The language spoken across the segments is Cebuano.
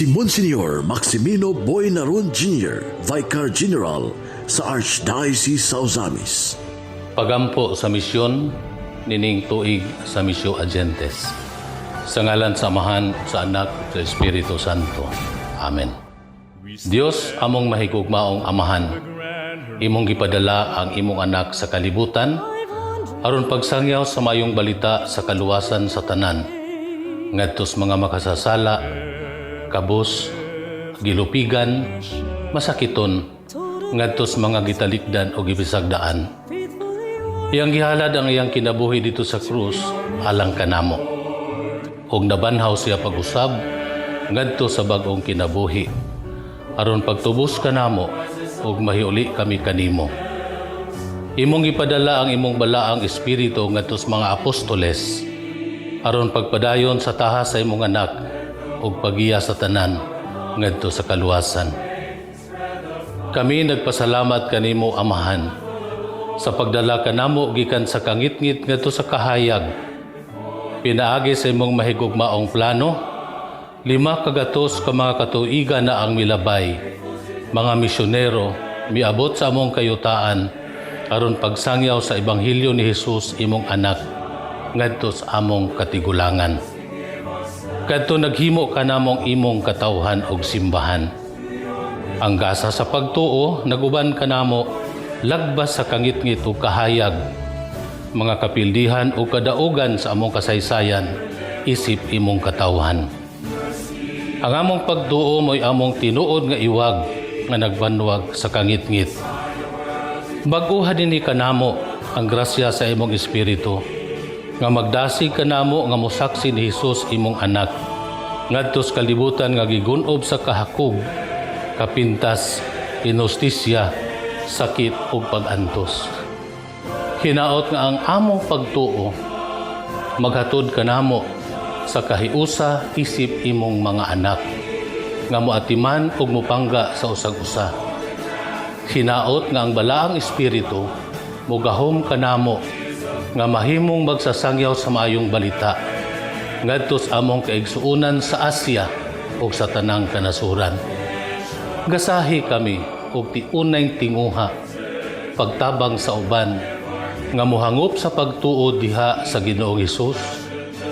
Si Monsignor Maximino Boy Naron Jr., Vicar General sa Archdiocese sa Ozamiz. Pagampo sa misyon nining tuig sa Missio Agentes. Sa ngalan sa Amahan, sa Anak, sa Espiritu Santo. Amen. Dios, among mahigugmaong Amahan, imong gipadala ang imong anak sa kalibutan aron pagsangyaw sa mayong balita sa kaluwasan sa tanan ngadto sa mga makasasala, kabus, gilupigan, masakiton, ngadto sa mga gitalikdan o gibisagdaan. Iyang gihalad ang iyang kinabuhi didto sa krus alang kanamo. Og nabanhaw siya pag-usab ngadto sa bag-ong kinabuhi. Aron pagtubos kanamo ug mahiuli kami kanimo. Imong gipadala ang imong balaang espiritu ngadto sa mga apostoles aron pagpadayon sa tahas sa imong anak ug paggiya sa tanan ngadto sa kaluwasan. Kami nagpasalamat kanimo, Amahan, sa pagdala kanamo gikan sa kangitngit ngadto sa kahayag. Pinaagi sa imong mahigugmaong plano, 500 ka mga katuigan na ang milabay, mga misyonero, miabot sa among kayutaan aron pagsangyaw sa ebanghelyo ni Jesus, imong anak, ngadto sa among katigulangan. Kadto naghimo kanamong imong katawhan og simbahan. Ang gasa sa pagtuo naguban kanamo lagbas sa kangitngit ug kahayag, mga kapildihan ug kadaugan sa among kasaysayan isip imong katawhan. Ang among pagtuo mo'y among tinuod nga iwag nga nagbanwag sa kangitngit. Bag-oha dinhi kanamo ang grasya sa imong espiritu nga magdasig kanamo nga mosaksi ni Hesus, imong anak, ngadto sa kalibutan nga gigunob sa kahakog, kapintas, inhustisya, sakit ug pag-antos. Hinaot nga ang among pagtuo maghatod kanamo sa kahiusa isip imong mga anak nga moatiman ug mopangga sa usag-usa. Hinaot nga ang balaang espiritu mugahom kanamo nga mahimong magsasangyaw sa maayong balita ngadto sa among kaigsuonan sa Asia ug sa tanang kanasuran. Gasahi kami og tiunay tinguha pagtabang sa uban nga mohangop sa pagtuo diha sa Ginoong Hesus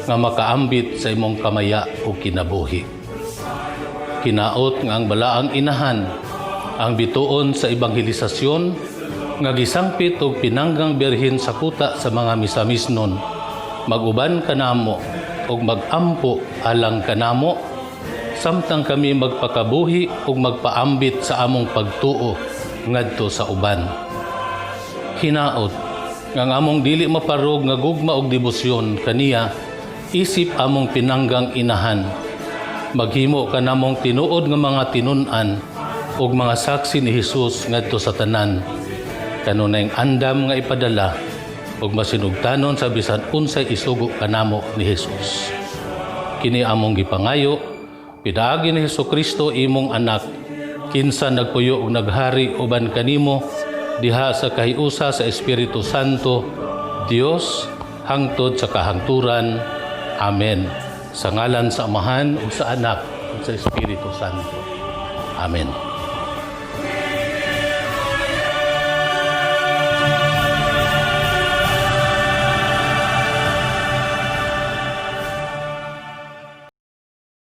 nga makaambit sa imong kamaya ug kinabuhi. Hinaot nga ang balaang inahan, ang bituon sa ebanghelisasyon nga gisangpit og pinanggang birhen sa kuta sa mga misamisnon, maguban kanamo ug magampo alang kanamo samtang kami magpakabuhi ug magpaambit sa among pagtuo ngadto sa uban. Hinaot nga ang among dili maparog nga gugma og debosyon kaniya isip among pinanggang inahan maghimo kanamong tinuod nga mga tinun-an ug mga saksi ni Hesus ngadto sa tanan, kanunayng andam nga ipadala ug masinugtanon sa bisan unsay isugo kanamo ni Hesus. Kini among gipangayo pinaagi ni Hesus Kristo, imong anak, kinsa nagpuyo ug naghari uban kanimo diha sa kahiusa sa Espiritu Santo, Dios, hangtod sa kahangturan. Amen. Sa ngalan sa Amahan ug sa Anak ug sa Espiritu Santo. Amen.